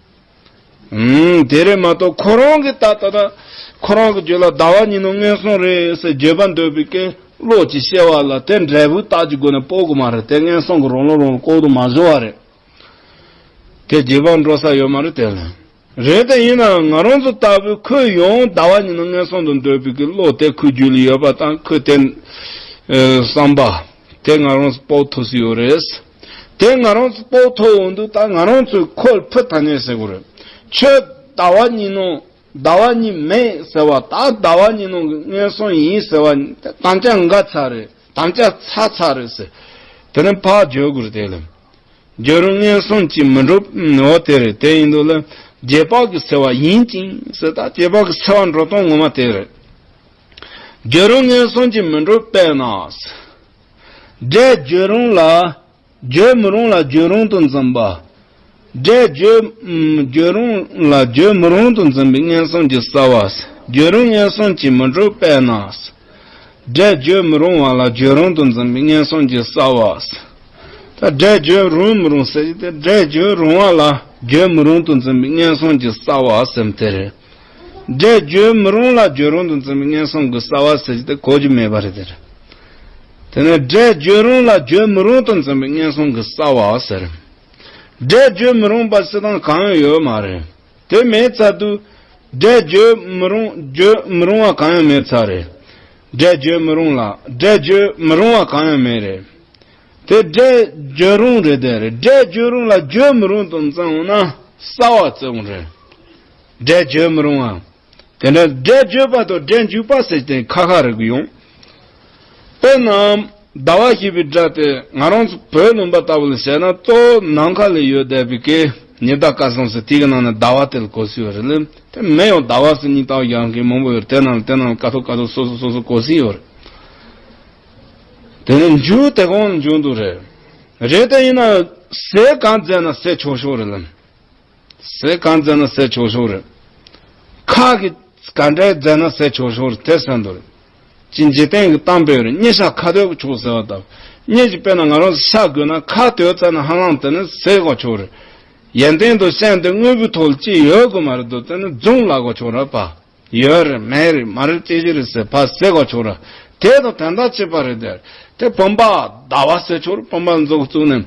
ཨུམ། དེ་རེད་མ་གཏོགས་ཁོ་རང་གི་ད་ད་ད་ཁོ་རང་གི་རྒྱུད་ལ་ཟླ་བ་གཉིས་སྣང་ངན་སོང་རེད་ཟེར་བརྗོད་པར་འདོད་པའི་སྐད་ བློ་གཅིག་ཤེས་པ་ལ་དེ་འབྲས་བུའི་རྟགས་ཀྱི་སྒོ་ནས་སྤོ་དགོས་མ་རེད། དེ་ངན་སོང་གི་རང་ལུགས་རང་ལུགས་ལྐོག་ཏུ་མ་བཟོ་བ་རེད། དེ་རྗེས་དཔག་འགྲོ་ས་ཡོད་མ་རེད་དེ་ལ། རེད་དེ་ཡིན་ནའང་ང་རང་ཚོ་ལྟ་བུའི་ཁོས་ཡང་ཟླ་བ་ཉིན་ནོ་ངན་སོང་དུ་འདོད་པའི་གི་བློ་དེ་ཁོའི་རྒྱུད་ལ་ཡོད་པ་དང་ཁོས་དེ་བསམ་པ་དེ་ང་རང་ཚོ་སྤོ་ཐུབ་སུ་ཡོད་རེད། དེ་ང་རང་ཚོ་སྤོ་ཐུབ་འོང་དུས་ད་ང་རང་ཚོས་ཁོ་ལ་ཕུ་ཐ་སྙད་ཟེར་དགོས་རེད། ཁྱོད་ཟླ་བ་ཉིན་ནོ་ཟླ་བ་གཉིས་མེད་ཟེར་བ་ད་ཟླ་བ་གཉིས་ནང་གི་ངན་སོང་ཡིན་ཟེར་བ་དམ་བཅའ་འགལ་ཚར་རེད། དམ་བཅའ་ཚར་ཚར་རེད་ཟེར། དེ་ནས་ཕར་བརྗོད་དགོས་རེད་དེ་ལ། རྒྱུད་རང་ངན་སོང་གཅིག་མི་འགྲུབ་འོ་དེ་རེད། དེ་ཡིན་དུས་ལ་རྗེས་དཔག་གི་སེལ་བ་ཡིན་ཅིང་ཟེར་ད་རྗེས་དཔག་གི་སེལ་བ་འགྲོ་སྟངས་ངོ་མ་དེ་རེད། རྒྱུད་རང་ངན་སོང་གཅིག་མི་འགྲུབ་པས་ན། འབྲས་རྒྱུད་རང་ལ། རྒྱུ་མི་རུང་ལ་རྒྱུ་རུང་དུ་འཛིན་པ། འབྲས་རྒྱུ་རྒྱུ་རུང་ལ་རྒྱུ་མི་རུང་དུ་འཛིན་པའི་ངན་སོང་གི་རྩ་བ། རྒྱུ་རུང་ངན་སོང་གཅིག་མི་འགྲུབ་པས་ན། འབྲས་རྒྱུ་མི་རུང་བ་ལ་རྒྱུ་རུང་དུ་འཛིན་པའི་ངན་སོང་གི་རྩ་བ། ད་འབྲས་རྒྱུ་རུང་མི་རུང་ཟེར་གྱི་དེ་འབྲས་རྒྱུ་རུང་བ་ལ་རྒྱུ་མི་རུང་དུ་འཛིན་པའི་ངན་སོང་གི་རྩ་བ་ཟེར་དེ་རེད། འབྲས་རྒྱུ་མི་རུང་ལ་རྒྱུ་རུང་དུ་འཛིན་པའི་ངན་སོང་གི་རྩ་བ་ཟེར་གྱི་དེ་གོ་རྒྱུ་མེད་པ་རེད་དེ་རེད། དེ་ནས་འབྲས་རྒྱུ་རུང་ལ་རྒྱུ་མི་རུང་དུ་འཛིན་པའི་ངན་སོང་གི་རྩ་བ་ཟེར། འབྲས་རྒྱུ་མི་རུང་བ་སྤྱིར་བཏང་གང་ཡང་ཡོད་མ་རེད། དེ་མེད་ཚར་དུས་འབྲས་རྒྱུ་མི་རུང་རྒྱུ་མི་རུང་བ་གང་ཡང་མེད་ཚར་རེད། འབྲས་རྒྱུ་མི་རུང་ལ་འབྲས་རྒྱུ་མི་རུང་བ་གང་ཡང་མེད་རེད། དེ་འབྲས་རྒྱུ་རུང་རེད་དེ་རེད། འབྲས་རྒྱུ་རུང་ལ་རྒྱུ་མི་རུང་དུ་འཛིན་འོང་ན་རྩ་བ་བརྩི་འོང་རེད། འབྲས་རྒྱུ་མི་རུང་བ། དེ་འདྲ་འབྲས་རྒྱུ་པ་དང་འབྲས་འཇུག་པ་ཟེར་ཏེ་ཁ་ཁ་རེ་གི་ཡོང་། དཔེར་ན། ཟླ་བ་ཞེས་པའི་སྒྲ་དེ་ང་རང་ཚོ་བོད་ལུང་པ་ལྟ་བུ་ལ་བཤད་ན་གཙོ་བོ་ནམ་མཁའ་ལ་ཡོད་བསྡད་པའི་གི་ཉི་ཟླ་སྐར་གསུམ་ཟེར་དེ་གི་ནང་ནས་ཟླ་བ་དེ་ལ་གོ་སྲིད་ཡོད་རེད་ལ། དེ་མིན་ཡང་ཟླ་བ་ཟེར་མིང་བཏགས་ཡང་མཁན་མང་པོ་ཡོད་རེད། དེ་ནང་ལ་དེ་ནང་ལ་ཀ་ཐོག་ཀ་ཐོག་སོ་སོ་སོ་སོ་གོ་སྲིད་ཡོད་རེད། དེ་ནས་འཇུག་དེ་གང་འཇུག་འདུག་རེད། རེད་དེ་ཡིན་ན་ཟས་གང་བཟས་ན་ཟས་ཆོག་ཆོག་རེད་ལ། ཟས་གང་བཟས་ན་ཟས་ཆོག་ཆོག་རེད། ཁ་གི་ག་འདྲའི་བཟས་ན་ཟས་ཆོག་ཆོག་རེད་དེ་ཟེར་འདུག་རེད། ཅི་འཇིག་རྟེན་གྱི་གཏམ་དཔེ་རེད། གཉིད་ཤག་ཁ་ཐོག་གི་ཆོག་ཟེར་བ་ལྟ་བུ། གཉིད་ཀྱི་དཔེར་ན་ང་རང་ཚོ་ཤ་དགོས་ན་ཁ་དོད་ཙམ་ན་ཧ་ལམ་དེ་ནི་ཟས་གོ་ཆོག་རེད། ཡོན་ཏན་དང་ཤན་དེ་དངོས་པོའི་ཐོག་ལ་ཅི་ཡོད་དགོས་མ་རེད་འདུག་དེ་ནི་རྫོང་ལ་གོ་ཆོག་རེད་པ། ཡོད་རེད་མེད་རེད་མ་རེད་ཅི་ཞིག་རེད་ཟེར་ཕར་ཟེར་གོ་ཆོག་ར། དེ་དང་དོན་དག་གཅིག་པ་རེད་དེ། དེ་བུམ་པ་ཟླ་བ་ཟེར་ཆོག་ར། བུམ་པ་འཛུགས་བཙུགས་ནས་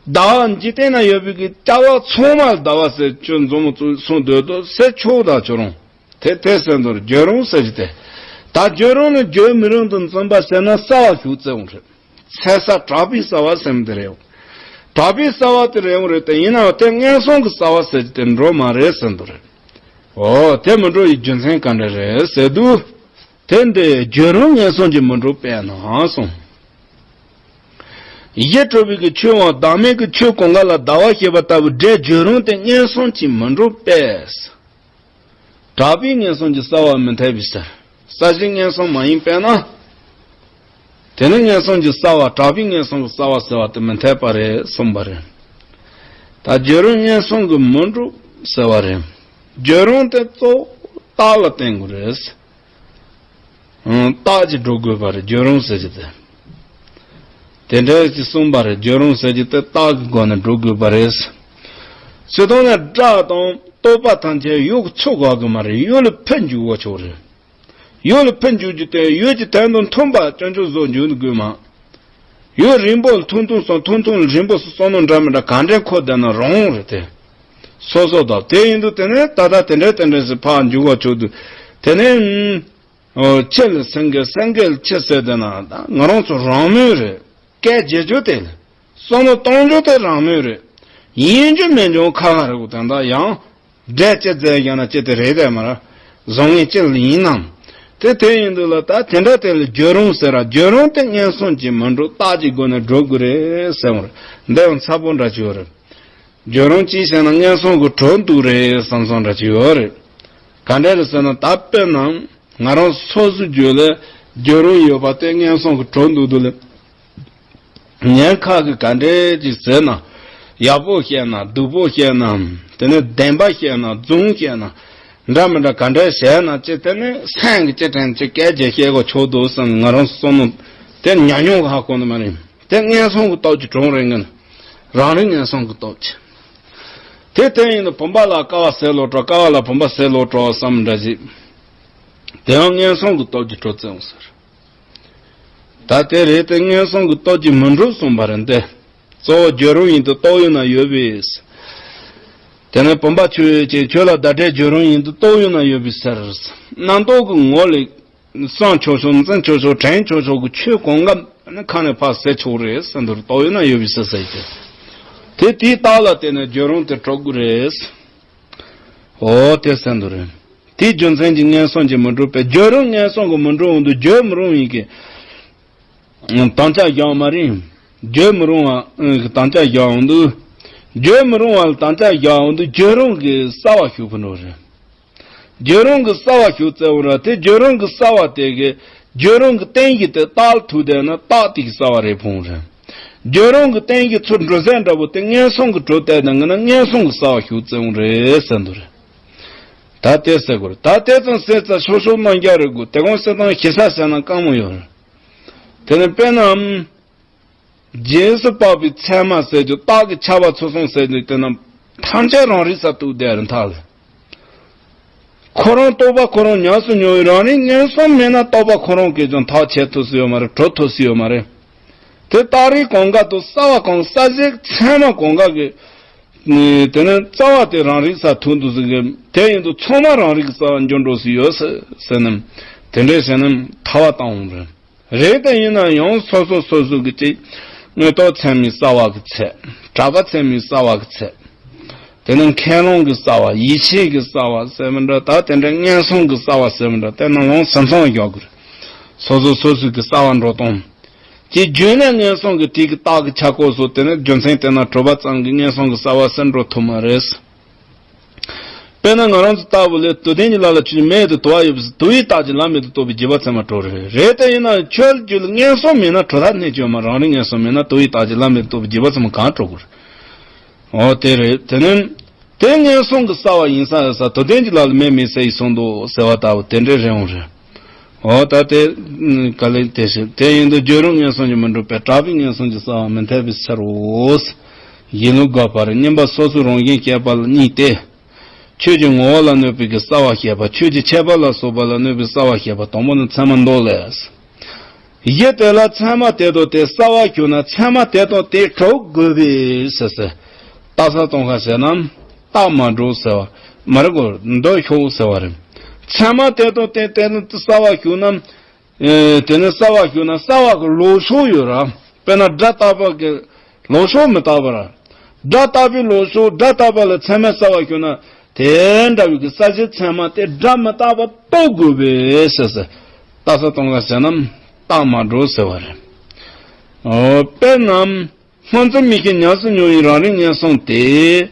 ཟླ་བ་འཇིག་རྟེན་ན་ཡོད་པའི་གི་ལྟ་བ་ཚང་མ་ཟླ་བ་ཟེར་ཁྱོད་མཛོ་མོ་བཙུགས་སོང་སྡོད་དོ་ཟེར་ཆོག་ད་ཁྱོད་རང་དེ་དེ་ཟེར་འདུག་རྒྱུ་རང་ཟེར་གྱི་དེ། ད་རྒྱུ་རང་ནི་རྒྱུ་མི་རང་དུ་འཛིན་པ་ཟེར་ན་རྩ་བ་ཞུགས་བརྩི་འོང་རེད། ཚེ་ས་གྲགས་པའི་རྩ་བ་ཟེར་མི་དེ་རེད། གྲགས་པའི་རྩ་བ་དེ་རེད་འོང་རེད་དེ་ཡིན་ནའང་དེ་ངན་སོང་གི་རྩ་བ་ཟེར་གྱི་དེ་འགྲོ་མ་རེད་ཟེར་འདུག་རེད། འོ་དེ་མི་འགྲོ་ཡི་རྒྱུ་མཚན་ག་འདྲ་རེད་ཟེར་དུས། དེ་འདི་རྒྱུ་རང་ངན་སོང་གི་མི་འགྲོ་པས་ན་གསུངས། གཞི་གྲུབ་པའི་གི་ཆོས་དབང་བདག་མེད་ཀྱི་ཆོས་གང་ག་ལ་ཟླ་བ་ཞེས་པ་ལྟ་བུའི་འབྲས་རྒྱུ་རང་དེ་ངན་སོང་གི་མི་འགྲོ་པས། གྲགས་པའི་ངན་སོང་གི་རྩ་བ་མི་འཐད་པའི་ཕྱིར། ས་གཞི་ངན་སོང་མ་ཡིན་པས་ན། དེ་ནི་ངན་སོང་གི་རྩ་བ་གྲགས་པའི་ངན་སོང་གི་རྩ་བ་ཟེར་བ་དེ་མི་འཐད་པ་རེད་གསུངས་པ་རེད། ད་རྒྱུ་རང་ངན་སོང་གི་མི་འགྲོ་ཟེར་བ་རེད། རྒྱུ་རང་དེ་གཙོ་བོ་རྟགས་ལ་བརྟེན་དགོས་རེད། ཨང་རྟགས་ཀྱིས་འགྲོ་དགོས་པ་རེད་རྒྱུ་རང་ཟེར་གྱི་དེ། དེ་འདྲ་ཞིག་གསུངས་པ་རེད། རྒྱུ་རང་ཟེར་གྱི་དེ་རྟགས་ཀྱི་སྒོ་ནས་འགྲོ་དགོས་པ་རེད། སྤྱིར་བཏང་ནས་སྒྲ་དང་རྟོག་པ་ཐམས་ཅད་ཡུལ་གྱི་ཚུལ་དགག་གི་མ་རེད། ཡུལ་ལ་ཕར་འཇུག་པ་ཆོག་རེད། ཡུལ་ལ་ཕར་འཇུག་རྒྱུ་དེ་ཡུལ་གྱི་དོན་དང་མཐུན་པ་སྐྱོན་ཅོག་བཟོ་འཇུག་དགོས་མ། ཡུལ་རིང་པོ་ལ་ཐུང་ཐུང་སོང་ཐུང་ཐུང་ལ་རིང་པོ་སོང་ནོ་འདྲ་མི་འདྲ་ག་འདྲའི་འཁོར་བསྡད་ན་རུང་རེད་དེ། སོ་སོ་དང་དེ་ཡིན་དུས་དེ་ནས་ད་ལྟ་དེ་འདྲ་དེ་འདྲ་ཞིག་ཕར་འཇུག་པ་ཆོག་དུས་དེ་ནས། ཨོ། ཁྱི་ལ་སེང་གེ་སེང་གེ་ལ་ཁྱི་ཟེར་དེ་ན་ད་ང་རང་ཚོ་རང་མོས་རེད། སྐད་རྒྱག་རྒྱུ་དེ་ལ་བསམ་བློ་གཏོང་རྒྱུ་དེ་རང་མོས་རེད། ཡིན་རྒྱུ་མིན་རྒྱུ་ཁ་ཁ་རེད་གོ་ད་ལྟ་ཡང་འདྲེ་ཅི་ཟེར་ཡང་ན་ཅི་དེ་རེད་དེ་མ་ར་བཟང་ངན་ཅི་ལ་ཡིན་ནམ། དེ་དེ་ཡིན་དུས་ལ་ད་དེ་འདྲ་དེ་ལ་རྒྱུ་རང་ཟེར་ར་རྒྱུ་རང་དེ་ངན་སོང་གི་མི་འགྲོ་རྟགས་ཀྱི་སྒོ་ནས་འགྲོ་དགོས་རེད་ཟེར་བ་རེད། འདི་ཡང་ཚ་པོ་འདྲ་ཅིག་ཡོད་རེད། རྒྱུ་རང་གཅིག་བྱས་ན་ངན་སོང་གི་གྲོགས་འདུག་རེད་བསམ་བསམ་འདྲ་ཅིག་ཡོད་རེད། ག་འདྲ་རེད་ཟེར་ན་ད་དཔེར་ན་ང་རང་སོ་སོའི་རྒྱུད་ལ་རྒྱུ་རང་ཡོད་པ་དེ་ངན་སོང་གི་གྲོགས་འདུག་འདུག་ལ། ཉེན་ཁ་གི་ག་འདྲ་ཅིག་ཟེར་ན་ཡག་པོ་བཤད་ན་སྡུག་པོ་བཤད་ན་དེ་ནས་བདེན་པ་བཤད་ན་རྫུན་བཤད་ན་འདྲ་མི་འདྲ་ག་འདྲ་བཤད་ན་ཅི་དེ་ནས་སེམས་ཀྱི་ཅི་དྲན་ཅི་སྐད་ཆ་བཤད་དགོས་ཆོག་འདུག་བསམ་ང་རང་བསམ་མནོ་དེ་ཉམས་མྱོང་གི་ཧ་གོ་ནི་མ་རེད། དེ་ངན་སོང་གི་སྟོབས་ཀྱི་གྲོགས་རེད་ངན། རང་རིག་ངན་སོང་གི་སྟོབས་ཀྱི། དེ་དེ་ཡིན་ན་བུམ་པ་ལ་ཀ་བ་ཟེར་ལོག་འགྲོ་ཀ་བ་ལ་བུམ་པ་ཟེར་ལོག་འགྲོ་བསམ་འདྲ་ཞིག་དེའང་ངན་སོང་གི་སྟོབས་ཀྱི་གྲོགས་བརྩི་འོང་ཟེར། ད་དེ་རེད་དེ། ངན་སོང་གི་སྟོབས་ཀྱིས་མི་འགྲུབ་གསུངས་པ་རེད་དེ། གཙོ་བོ་བརྗོད་རུང་ཡིན་དུ་རྟོགས་ཡོད་ན་ཡོད་པས། དེ་ནས་བུམ་པ་ཆོས་ཅན་ཁྱོད་ལ་བརྡ་སྤྲོད་བརྗོད་རུང་ཡིན་དུ་རྟོགས་ཡོད་ན་ཡོད་པས་ཟེར། རྣམ་རྟོག་གི་ངོ་ལས་གསང་ཆོག་ཆོག་འཛིན་ཆོག་ཆོག་དྲན་ཆོག་ཆོག་གི་ཆོས་གང་ག་ནི་ཁ་ནས་ཕར་ཟད་ཆོག་རེད་ཟེར་འདུག་རྟོགས་ཡོད་ན་ཡོད་པས་ཟེར་ཟེར་གྱི། དེ་དེའི་རྟགས་ལ་བརྟེན་ནས་བརྗོད་རུང་དེ་གྲུབ་དགོས་རེད། འོ་དེ་ཟེར་འདུག་རེད། དེའི་རྒྱུ་མཚན་གྱིས་ངན་སོང་གྱིས་མི་འགྲུབ་པས། བརྗོད་རུང་ངན་སོང་གིས་མི་འགྲུབ་འོང་དུས་བརྗོད་མི་རུང་ཡིན་གྱི། དམ་བཅའ་བཞག་མ་རེད། བརྗོད་མི་རུང་བ་དམ་བཅའ་བཞག་འོང་དུས། བརྗོད་མི་རུང་བ་ལ་དམ་བཅའ་བཞག་འོང་དུས་བརྗོད་རུང་གི་གསལ་བ་ཞུགས་ཕུད་འགྲོ་རེད། བརྗོད་རུང་གི་གསལ་བ་ཞུགས་བཙལ་འོང་ར། དེ་བརྗོད་རུང་གི་གསལ་བ་དེ་གི་བརྗོད་རུང་གི་རྟེན་གཞི་དེ་རྟགས་ལ་ཐུག་བསྡད་ན་རྟགས་དེ་གི་གསལ་བ་རེད་ཕུང་རེད། བརྗོད་རུང་གི་རྟེན་གཞི་ཚུར་འགྲོ་ཟད་འདྲ་པོ་དེ་ངན་སོང་གི་གྲོགས་བལྟས་དང་ངན་ན་ངན་སོང་གི་གསལ་བ་ཞུགས་བཙལ་འོང་རེད་ཟེར་འདུག་རེད། ད་དེ་ཟེར་དགོས་རེད། ད་དེ་ཙམ་ཟེར་ཙང་ཤོག་ཤོག་རྣམས་རྒྱག་རེད་དགོས། དེ་གང་ཟེར་དང་ཞེ་ས་ཟེར་ན་དཀའ་མོ་ཡོད་རེད། དེ་ནི་དཔེར་ན། རྗེས་སུ་དཔག་པའི་ཚད་མ་ཟེར་རྒྱུ། རྟགས་ཀྱི་ཁྱབ་པ་ཚུལ་གསུམ་ཟེར་རྒྱུ་དེ་རྣམས་ཐམས་ཅད་རང་རིག་ས་གཏུགས་བསྡད་རེད་མཐའ་ལ། ཁོ་རང་རྟོགས་པ་ཁོ་རང་ཉམས་སུ་མྱོང་བའི་རང་རིག་ངན་སོང་མེད་ན་རྟོགས་པ་ཁོ་རང་གིས་ཀྱང་ཐག་ཆད་ཐུབ་སྲིད་ཡོད་མ་རེད། གྲོལ་ཐུབ་སྲིད་ཡོད་མ་རེད། དེ་རྟགས་རིགས་གང་ག་དང་གསལ་བ་གང་ག་གསལ་བྱེད་ཚད་མ་གང་ག་གི་དེ་ནི་རྩ་བ་དེ་རང་རིག་ས་ཐུག་འདུག་ཟེར་གི། དེ་ཡིན་དུས་ཚང་མ་རང་རིག་གི་རྩ་བ་འགྱུར་འགྲོ་སྲིད་ཡོད་ཟེར་ཟེར་ནམ། དེ་འདྲས་ཟེར་ནམ་ཐར་བ་བཏང་འོང་རེད། རེད་དེ་ཡིན་ན་ཡང་སོ་སོ་སོ་སོ་གི་ཅིག་དངོས་སྟོབས་ཚད་མའི་གསལ་བ་གི་ཚད། གྲགས་པ་ཚད་མའི་གསལ་བ་གི་ཚད། དེ་ནི་ཁས་བླངས་ཀྱི་གསལ་བ། ཡིད་ཆེས་ཀྱི་གསལ་བ་ཟེར་མི་འདྲ། ད་དེ་འདྲ་ངན་སོང་གི་གསལ་བ་ཟེར་མི་འདྲ། དེ་རྣམས་ལ་སེམས་ཚང་རྒྱག་དགོས་རེད། སོ་སོ་སོ་སོ་གི་གསལ་བ་འགྲོ་སྟངས། དེ་བརྗོད་ནས་ངན་སོང་གི་དེ་གི་རྟགས་ཀྱི་ཆ་བཀོད་སོགས། དེ་ནི་རྒྱུ་མཚན་དེ་ན་གྲུབ་པ་ཙམ་གྱིས་ངན་སོང་གི་གསལ་བ་ཟེར་འགྲོ་ཐུབ་མ་རེད། དཔེར་ན་ང་རང་ཚོ་ལྟ་བུ་ལས་དུ་ལྡན་གྱི་ལམ་ལ་ཆོས་ཅན། མེད་དུ་དུ་བ་ཡོད་པས། དུ་བའི་རྟགས་ཀྱིས་ལམ་མེད་དུ་རྟོགས་པའི་རྗེས་དཔག་ཚད་མར་གྲུབ་རེད། རེད་དེ་ཡིན་ན་ཁྱོད་རྒྱུད་ལ་ངན་སོང་མེད་ན་གྲུབ་མཐའ་རྣལ་འབྱོར་མ། རང་རིག་ངན་སོང་མེད་ན་དུ་བའི་རྟགས་ཀྱིས་ལམ་མེད་དུ་རྟོགས་པའི་རྗེས་དཔག་ཚད་མ་གང་གྲུབ་དགོས་རེད། འོ་དེ་རེད། དེ་ནི་དེ་ངན་སོང་གི་གསལ་བ་ཡིན་ས་ཡོད་ས། དུ་ལྡན་གྱི་ལམ་ལ་མེད་མེད་ཟེར་ཡི་གསུངས་འདུག་ཟེར་བ་ལྟ་བུ་དེ་འདྲའི་རེད་འོང་རེད། འོ་ད་དེ་ག་ལེ་དེ་ཞིག་དེ་ཡིན་དུས་བརྗོད་རུང་ངན་སོང་གིས་མི་འགྲུབ་པས། གྲགས་པའི་ངན་སོང་གི་གསལ་བ་མི་འཐད་པའི་ཕྱིར་རོ། གཞི་ལུགས་དགག་པ་རེད། བསྙེན་པ་སོ་སོའི་རང་བཞིན་བཤད་པ་ལ་གཉིས་ཏེ། ཆོས་ཀྱི་ངོ་བོ་ལ་གནོད་པའི་གི་གསལ་བ་བཤད་པ། ཆོས་ཀྱི་ཁྱད་པར་ལ་སོགས་པ་ལ་གནོད་པའི་གསལ་བ་བཤད་པ། དང་པོ་ནི་ཚད་མ་མདོ་ལས། གཞི་དེ་ལ་ཚད་མ་དེ་དང་དེ་གསལ་བར་གྱུར་ན་ཚད་མ་དེ་དང་དེ་གྲུབ་དགོས་པས་ཟེར་ཟེར། རྟགས་གསལ་སྟོན་ཁ་བྱས་ན་རྟགས་མ་གྲུབ་ཟེར་བ་མ་རེད་གོ། འདོད་ཤོག་ཟེར་བ་རེད། ཚད་མ་དེ་དང་དེ་དེ་ནི་གསལ་བར་གྱུར་ན། ཨེ། དེ་ནི་གསལ་བར་གྱུར་ན་གསལ་བ་གི་ལོགས་ཕྱོགས་ཡོད་ར། དཔེར་ན་སྒྲ་རྟག་པ་གི་ལོགས་ཕྱོགས་མི་རྟག་པ་ར། སྒྲ་རྟག་པའི་ལོགས་ཕྱོགས། སྒྲ་རྟག་པ་ལ་ཚད་མས་གསལ་བར་གྱུར་ན་དེ་འདྲ་བའི་གི་གསལ་བྱེད་ཚད་མ་དེ་སྒྲ་མི་རྟག་པ་རྟོགས་དགོས་པས་ཟེར་ཟེར། རྟགས་གསལ་སྟོན་ཁ་བྱས་ན་རྟགས་མ་གྲུབ་ཟེར་བ་རེད། འོ་དཔེར་ན་སྔོ་འཛིན་མིག་ཤེས་ཉམས་སུ་མྱོང་བའི་རང་རིག་ངན་སོང་དེ་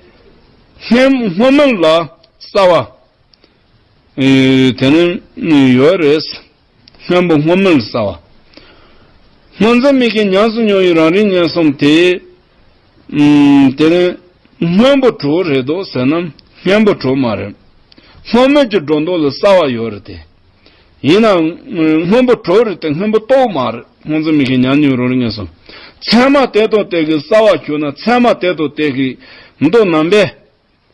སྔོན་སྔོན་མེད་ལ་གསལ་བ། ཨེ། དེ་ནི་ཡོད་རེད། སྔོན་པོ་སྔོན་མེད་ལ་གསལ་བ། སྔོ་འཛིན་མིག་གིས་ཉམས་སུ་མྱོང་བའི་རང་རིག་ངན་སོང་དེ། ཨུམ། དེ་ནི་སྔོན་པོ་གྲུབ་རེད་དོ་ཟེར་ན་སྔོན་པོ་གྲུབ་མ་རེད། སྔོན་མེད་ཀྱི་སྒྲོ་འདོགས་ལ་གསལ་བ་ཡོད་རེད་དེ། ཡིན་ནའང་སྔོན་པོ་གྲུབ་རེད་དེ་སྔོན་པོ་རྟོགས་མ་རེད། སྔོ་འཛིན་མིག་གིས་ཉམས་མྱོང་རང་རིག་ངན་སོང་། ཚད་མ་དེ་དང་དེ་གི་གསལ་བ་གྱུར་ན་ཚད་མ་དེ་དང་དེ་གི་མདོ་རྣམ་པས།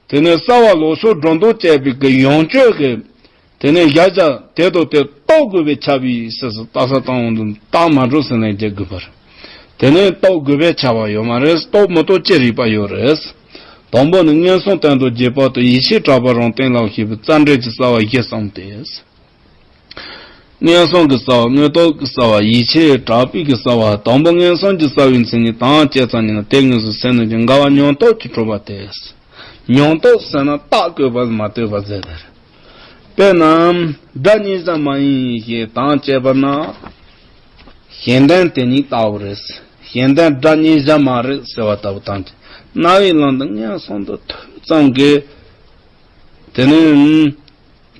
དེ་ནས་གསལ་བ་ལོགས་ཕྱོགས་སྒྲོ་འདོགས་བཅད་པའི་གི་ཡོངས་གཅོད་ཀྱི། དེ་ནས་གཞལ་བྱ་དེ་དང་དེ་རྟོགས་དགོས་པས་ཁྱབ་པའི་ཕྱིར་ཟེར། རྟགས་གསལ་བཏང་འོང་དུས་རྟགས་མ་གྲུབ་ཟེར་ནས་རྒྱག་དགོས་པ་རེད། དེ་ནས་རྟོགས་དགོས་པས་ཁྱབ་པ་ཡོད་མ་རེད། རྟོགས་མི་རྟོགས་ཅི་རིགས་པ་ཡོད་རེད། དང་པོ་ནི་ངན་སོང་སྟེང་དང་རྗེས་དཔག་ཏུ་ཡིད་ཆེས་གྲགས་པ་རང་སྟེང་ལ་ཞེས་པའི་རྩ་འགྲེལ་གྱི་རྩ་བ་བཞི་གསུངས་ཏེ། ངན་སོང་གི་རྩ་བ། དངོས་སྟོབས་ཀྱི་རྩ་བ། ཡིད་ཆེས་གྲགས་པའི་གི་རྩ་བ། དང་པོ་ངན་སོང་གི་རྩ་བའི་མཚན་ཉིད་དང་བཅས་ཙམ་ཉིད་ན་དེ་དངོས་སུ་སེམས་ནི་ཀྱང་འགལ་བ་མྱོང་སྟོབས་ཀྱིས་གྲུབ་པ་སྟེ། མྱོང་སྟོབས་ཟེར་ན་རྟགས་བཀོད་པ་མ་ལྟོས་པ་ཟེར་ཏེ། དཔེར་ན་སྒྲ་རྙེད་བྱ་མ་ཡིན་ཞེས་དང་བཅས་པ་ན། གཞན་དོན་དེ་ཉིད་ལྟ་བུ་རེད། གཞན་དོན་སྒྲ་རྙེད་བྱ་མ་རེད་ཟེར་བ་ལྟ་བུ་དང་། རྣ་བའི་ལམ་དུ་ངན་སོང་དུ་ཐོས་ཙམ་གྱིས། དེ་ནི།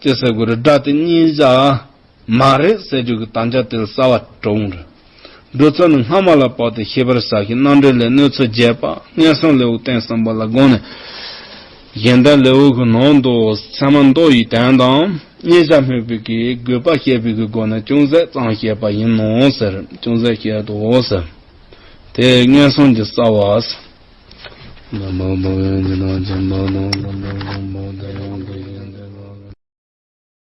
ཅི་ཟེར་དགོས་རེད། སྒྲ་དེ་རྙེད་བྱ་མ་རེད་ཟེར་རྒྱུ་གི་དམ་བཅའ་དེ་ལ་གསལ་བ་གྲུབ་འོང་རེད། འགྲོ་ཚུལ་ནི་སྔ་མ་ལ་དཔག་སྟེ་ཤེས་པར་བྱ་ཞིང་། རྣམ་འགྲེལ་ལས་གནོད་ཚུལ་རྒྱས་པ། ངན་སོང་ལེའུ་སྟེང་གསུམ་པ་ལ་དགོངས་ནས། གཞན་དོན་ལེའུ་གི་ནང་དུ་ཚད་མ་མདོ་ཡི་དོན་དང་རྙེད་བྱ་སྨོས་པའི་གི་དགོས་པ་བཤད་པའི་གི་སྒོ་ནས་ཅུང་ཟད་ཙམ་བཤད་པ་ཡིན་ནོ་ཟེར། ཅུང་ཟད་བཤད་དོ་ཟེར། དེ་ངན་སོང་གི་རྩ་བ།